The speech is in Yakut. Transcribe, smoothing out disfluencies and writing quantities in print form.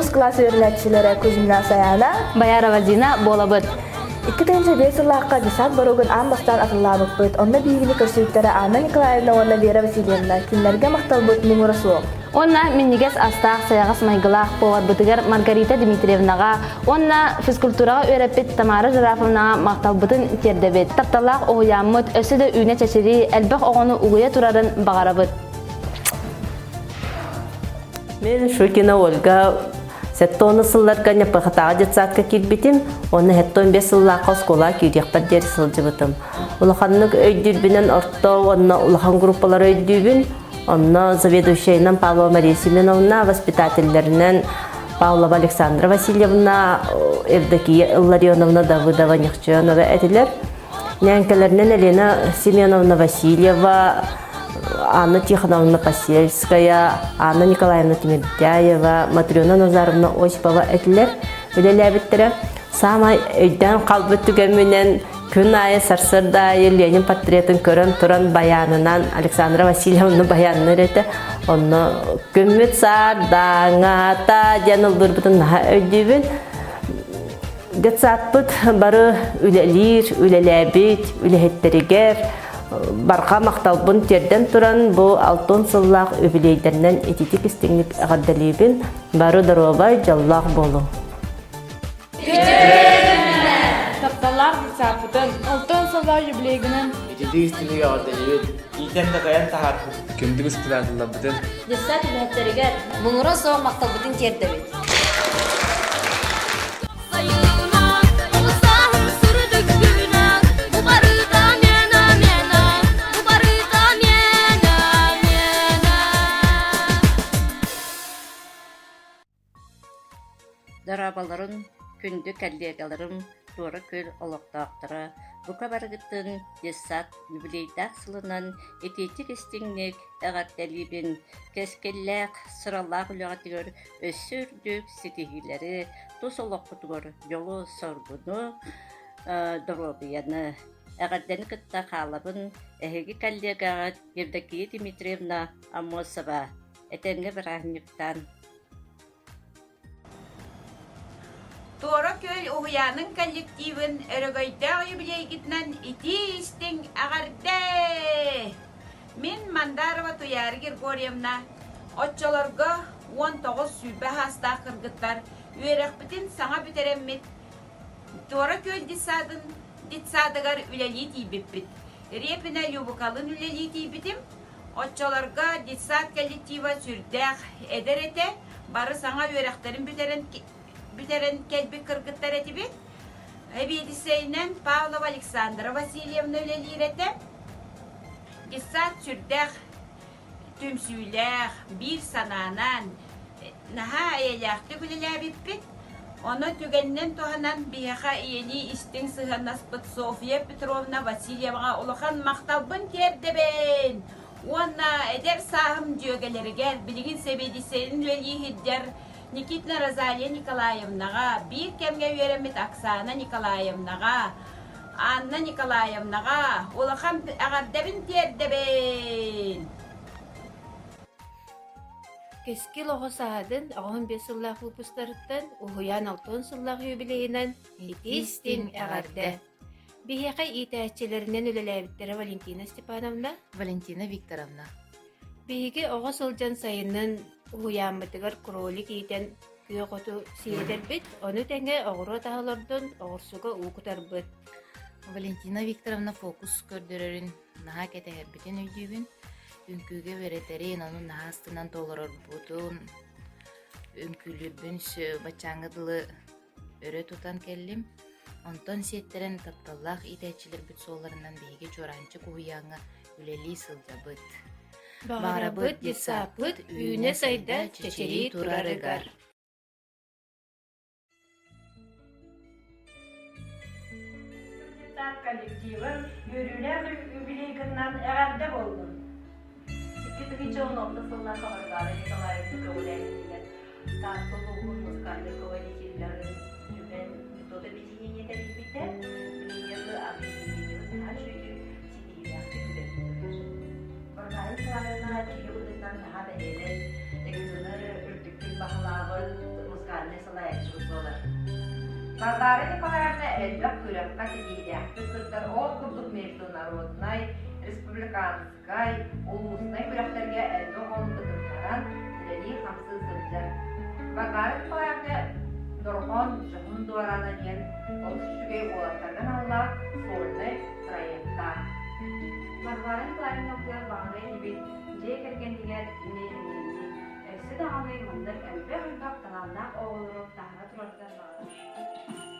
Онус кылаас үөрэнээччилэрэ Кузьмина Саяна, Боярова Зина буолабыт. 2005 сыллаахха десант боруогун аан бастаан атыллаабыппыт. Онно биһигини көрсүбүттэрэ Анна Николаевна уонна Вера Васильевна. Кинилэргэ махталбыт муҥура суох. Уонна минньигэс астаах сайаҕас майгылаах поварбытыгар Маргарита Дмитриевнаҕа уонна физкультураҕа үөрэппит Тамара Жирафовнаҕа махталбытын тиэрдэбит. Тапталлаах уһуйааммыт өссө да үүнэ-чэчирии, элбэх оҕону угуйа турарын баҕарабыт. Мен Шукина Ольга 70 сылларга Ньаппахатааҕы детсадка киирбитим, уонна 75 сыллаахха оскуолаҕа киириэхпэр диэри сылдьыбытым. Улаханнык өйдүүрбүнэн орто уонна улахан группалары өйдүүбүн. Онно заведующайынан Павлова Мария Семеновна, воспитателлэринэн Павлова Александра Васильевна, Евдокия Илларионовна Давыдова Нехченова этилэр. Ньээҥкэлэринэн Елена Семеновна Васильева, Анна Тихоновна Посельская, Анна Николаевна Тимирдяева, Матрена Назаровна Осипова этилэр. Үлэлээбиттэрэ. Саамай өйдөөн хаалбыт түгэмминэн күн аайы сарсыарда аайы Ленин портретын көрөн туран баянынан Александра Васильевна баянныыр этэ. Онно күммүт саардаҥата диэн ыллыырбытын наһаа өйдүүбүн. Детсадпыт бары үлэлиир, үлэлээбит үлэһиттэригэр барҕа махталбын тиэрдэн туран бу алтын сыллаах үбүлүөйдэринэн ититик истиҥник эҕэрдэлиибин. Бары доруобай, дьоллоох буолуҥ. Тапталлаах детсадпытын алтын сыллаах юбилейгынан Ититик истиҥник эҕэрдэлиибит. Иитэн такайан таһаарбыт. Күндү воспитателларбытын Детсад үлэһиттэригэр муҥура суох махталбытын тиэрдэбит. Дорооболорун, күндү коллегаларым, Туора Күөл олохтоохторо, бука барыгытын детсад юбилейдаах сылынан итиитик-истиҥник эҕэрдэлиибин, кэскиллээх, сыралаах үлэҕитигэр өссө үрдүк ситиһиилэри, тус олоххутугар дьолу-соргуну, доруобуйаны. Эҕэрдэни кытта хаалабын эһиги коллегаҕыт Евдокия Дмитриевна Аммосова. Этэҥҥэ бырааһынньыктаан. Туора Күөл уһуйаанын коллективын өрөгөйдөөх юбилейгытынан итии-истиҥ эҕэрдэ! Мин Мандарова Туйаара Григорьевна оччолорго 19 сүүрбэ саастаах кыргыттар үөрэхпитин саҥа бүтэрэммит Туора Күөл детсадын детсадыгар үлэлии тиийбиппит. Репина Любукалын үлэлии тиийбитим. Оччолорго детсад коллектива сүрдээх эдэр этэ, бары саҥа үөрэхтэрин бүтэрэн, бүтэрэн кэлбит кыргыттар этибит. Эбиэдиссэйинэн Павлова Александра Васильевна үлэлиир этэ. Детсад сүрдээх түмсүүлээх, биир санаанан, наһаа эйэлээхтик үлэлээбиппит. Ону түгэнинэн туһанан биһиэхэ ийэлии истиҥ сыһыаннаспыт Софья Петровна Васильеваҕа улахан махталбын тиэрдэбин! Уонна эдэр сааһым дьүөгэлэригэр, билигин сэбиэдиссэйин үлэлии сылдьар Никитина Розалия Николаевнаҕа, биир кэмҥэ үөрэммит Оксана Николаевнаҕа, Анна Николаевнаҕа улахан эҕэрдэбин тиэрдэбин! Кэскил оҕо саадын 85 сыллаах выпустарыттан уһуйаан 60 сыллаах юбилейынан итии-истиҥ эҕэрдэ! Биһиэхэ иитээччилэринэн үлэлээбиттэрэ Валентина Степановна, Валентина Викторовна. Биһиги оҕо сылдьан сайынын уһуйааммытыгар кролик иитэн күөх оту сиэтэрбит, ону тэҥэ оҕуруот аһа олордон оҕурсуга уу кутарбыт. Валентина Викторовна фокус көрдөрөрүн наһаа кэтэһэрбитин өйдүүбүн. Үҥкүүгэ үөрэтэрин, ону наһаа астынан толорорбутун, үҥкүүлүүрбүн баччааҥҥа дылы өрө тутан кэллим. Онтон сиэттэрэн тапталлаах иитээччилэрбит суолларынан биһиги Чуораанчык уһуйааҥҥа үлэлии сылдьабыт. Баҕарабыт детсаппыт үүнэ-сайда чэчирии турарыгар. Детсад коллективын үөрүүлээх юбилейгытынан эҕэрдэ буоллун! 2016 сыллаахха Варвара Николаевна көҕүлээһининэн Таатта улууһун музыкальнай руководителларын түмэн метод объединение тэрийбитэ. Билиҥҥи объединениебыт наһаа үчүгэйдик ситиһиилээхтик үлэлии турар. Варвара Николаевна киһи быһыытынан наһаа бэһиэлэй, эгзаны үрдүктүк баһылаабыт музыкальнай. Варвара Николаевна элбэх күрэххэ ситиһиилээхтик кыттар, ол курдук международнай, республиканскай, улуустай күрэхтэргэ элбэх оҕону кытыннаран үлэлии-хамсыы сылдьар. Варвара Николаевна Дорҕоон дьоһун дуораана диэн олус үчүгэй уолаттарга аналлаах сольнай проектаах. Варвара Николаевна баҕарар этибит дьиэ кэргэнигэр иннинни өссө даҕаны маннык элбэх-элбэх талааннаах оҕолору таһара турарыгар баҕарабыт.